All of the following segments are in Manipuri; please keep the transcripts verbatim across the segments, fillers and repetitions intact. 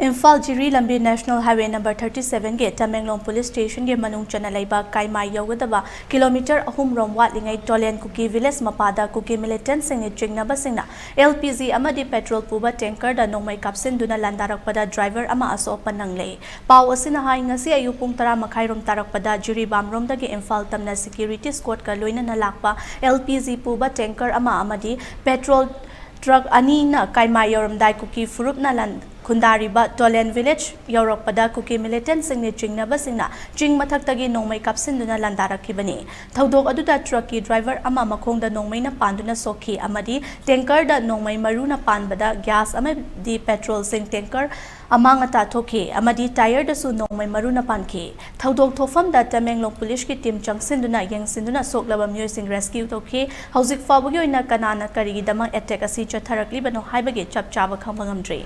ꯏꯝꯐꯥꯜ ꯖꯤꯔꯤ ꯂꯝꯕꯤ National Highway number thirty seven ꯒꯤ ꯇꯃꯦꯡꯂꯣꯡ Police Station ꯒꯤ ꯃꯅꯨꯡ ꯆꯟꯅ ꯂꯩꯕ ꯀꯥꯏꯃꯥꯏ ꯌꯧꯒꯗꯕ kilometre ꯑꯍꯨꯝ ꯔꯣꯝ ꯋꯥꯠꯂꯤꯉꯩ ꯇꯣꯂꯦꯟ ꯀꯨꯀꯤ village ꯃꯄꯥꯗ ꯀꯨꯀꯤ militant ꯁꯤꯡꯅ ꯆꯤꯡꯅꯕꯁꯤꯡꯅ L P G ꯑꯃꯗꯤ petrol ꯄꯨꯕ tanker ꯗ ꯅꯣꯡꯃꯩ ꯀꯥꯞꯁꯤꯟꯗꯨꯅ ꯂꯥꯟꯗꯥꯔꯛꯄꯗ driver ꯑꯃ ꯑꯁꯣꯛ ꯑꯄꯟ ꯅꯪꯂꯦ꯫ ꯄꯥꯎ ꯑꯁꯤꯅ ꯍꯥꯏ, ꯉꯁꯤ ꯑꯌꯨꯛ ꯄꯨꯡ ꯇꯔꯥ ꯃꯈꯥꯏ ꯔꯣꯝ ꯇꯥꯔꯛꯄꯗ ꯖꯤꯔꯤꯕꯥꯝ ꯔꯣꯝꯗꯒꯤ ꯏꯝꯐꯥꯜ ꯇꯝꯅ security escort ꯀ ꯂꯣꯏꯅꯅ ꯂꯥꯛꯄ L P G ꯄꯨꯕ tanker ꯑꯃ ꯑꯃꯗꯤ petrol truck ꯑꯅꯤꯅ ꯀꯥꯏꯃꯥꯏ ꯌꯧꯔꯝꯗꯥꯏ ꯀꯨꯀꯤ ꯐꯨꯔꯨꯞꯅ ꯂꯥꯟ-, ꯈꯨꯟꯗꯥꯔꯤꯕ ꯇꯣꯂꯦꯟ village ꯌꯧꯔꯛꯄꯗ ꯀꯨꯀꯤ militant ꯁꯤꯡꯅ ꯆꯤꯡꯅꯕꯁꯤꯡꯅ ꯆꯤꯡ ꯃꯊꯛꯇꯒꯤ ꯅꯣꯡꯃꯩ ꯀꯥꯞꯁꯤꯟꯗꯨꯅ ꯂꯥꯟꯗꯥꯔꯛꯈꯤꯕꯅꯤ꯫ ꯊꯧꯗꯣꯛ ꯑꯗꯨꯗ truck ꯀꯤ driver ꯑꯃ ꯃꯈꯣꯡꯗ ꯅꯣꯡꯃꯩꯅ ꯄꯥꯟꯗꯨꯅ ꯁꯣꯛꯈꯤ ꯑꯃꯗꯤ tanker ꯗ ꯅꯣꯡꯃꯩ ꯃꯔꯨꯅ ꯄꯥꯟꯕꯗ gas ꯑꯃꯗꯤ petrol ꯁꯤꯡ tanker ꯑꯃꯥꯡ ꯑꯇꯥ ꯊꯣꯛꯈꯤ ꯑꯃꯗꯤ tyre ꯗꯁꯨ ꯅꯣꯡꯃꯩ ꯃꯔꯨꯅ ꯄꯥꯟꯈꯤ꯫ ꯊꯧꯗꯣꯛ ꯊꯣꯛꯐꯝꯗ ꯇꯃꯦꯡꯂꯣꯡ Police ꯀꯤ team ꯆꯪꯁꯤꯟꯗꯨꯅ ꯌꯦꯡꯁꯤꯟꯗꯨꯅ ꯁꯣꯛꯂꯕ ꯃꯤꯑꯣꯏꯁꯤꯡ rescue ꯇꯧꯈꯤ꯫ ꯍꯧꯖꯤꯛ ꯐꯥꯎꯕꯒꯤ ꯑꯣꯏꯅ ꯀꯅꯥꯅ ꯀꯔꯤꯒꯤꯗꯃꯛ attack ꯑꯁꯤ ꯆꯠꯊꯔꯛꯂꯤꯕꯅꯣ ꯍꯥꯏꯕꯒꯤ ꯆꯞ ꯆꯥꯕ ꯈꯪꯕ ꯉꯝꯗ꯭ꯔꯤ꯫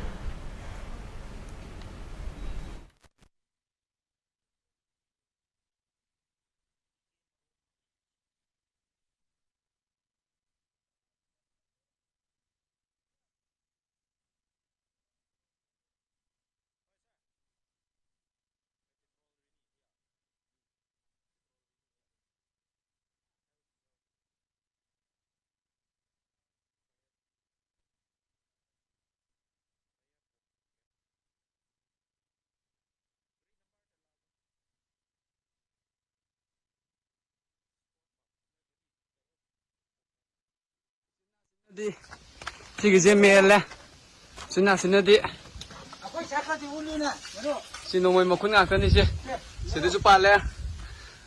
ꯁꯤꯒꯤꯁꯦ ꯃꯦꯜꯂꯦ꯫ ꯁꯤꯅ, ꯁꯤꯅꯗꯤ꯫ ꯁꯤ ꯅꯣꯡꯃꯩ ꯃꯈꯨꯟ ꯉꯥꯛꯇꯅꯤ ꯁꯦ꯫ ꯁꯤꯗꯁꯨ ꯄꯥꯜꯂꯦ꯫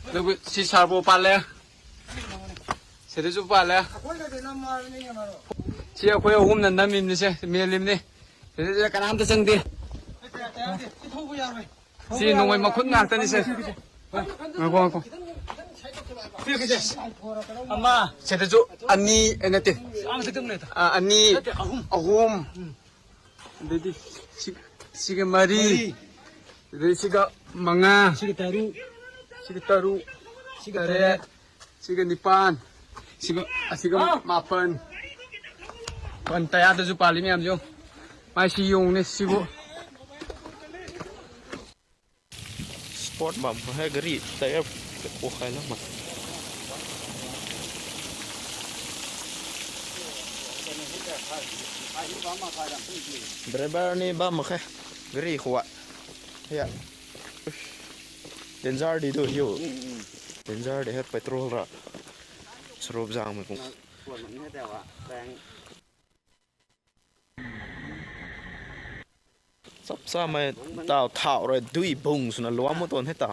ꯑꯗꯨꯒ ꯁꯤ ꯁꯥꯔꯕꯣ ꯄꯥꯜꯂꯦ꯫ ꯁꯤꯗꯁꯨ ꯄꯥꯜꯂꯦ꯫ ꯁꯤ ꯑꯩꯈꯣꯏ ꯑꯍꯨꯝꯅ ꯅꯝꯃꯤꯕꯅꯤ ꯁꯦ, ꯃꯦꯜꯂꯤꯕꯅꯤ꯫ ꯁꯤꯗ ꯀꯅꯥꯝꯇ ꯆꯪꯗꯦ꯫ ꯁꯤ ꯅꯣꯡꯃꯩ ꯃꯈꯨꯟ ꯉꯥꯛꯇꯅꯤ ꯁꯦ꯫ ꯉꯥꯏꯈꯣ, ꯉꯥꯏꯈꯣ꯫ ꯑꯃ꯫ ꯁꯤꯗꯁꯨ ꯑꯅꯤ, ꯑꯦ, ꯅꯠꯇꯦ꯫ ꯑꯥ, ꯑꯅꯤ, ꯑꯍꯨꯝ꯫ ꯑꯗꯩꯗꯤ ꯁꯤ-, ꯁꯤꯒ ꯃꯔꯤ꯫ ꯃꯔꯤ꯫ ꯑꯗꯩ ꯁꯤꯒ ꯃꯉꯥ꯫ ꯁꯤꯒ ꯇꯔꯨꯛ꯫ ꯁꯤꯒ ꯇꯔꯨꯛ꯫ ꯁꯤꯒ ꯇꯔꯦꯠ꯫ ꯇꯔꯦꯠ꯫ ꯁꯤꯒ ꯅꯤꯄꯥꯟ꯫ ꯁꯤꯒ, ꯑꯁꯤꯒ ꯃꯥꯄꯟ꯫ ꯃꯥꯄꯟ ꯇꯌꯥꯗꯁꯨ ꯄꯥꯜꯂꯤ ꯃꯌꯥꯝꯁꯦ ꯌꯦꯡꯉꯨ꯫ ꯃꯥꯏ ꯁꯤ ꯌꯦꯡꯉꯨꯅꯦ ꯁꯤꯕꯨ꯫ Port bam he gari tyre ko khai lam ma. Driver ni bam ma khe gari khuwa. Ya. Danger di do hiu. Danger di he petrol ra. Sarup jang me kung. Chap cha mai tau thau roi dui bung suna luam mo ton he ta.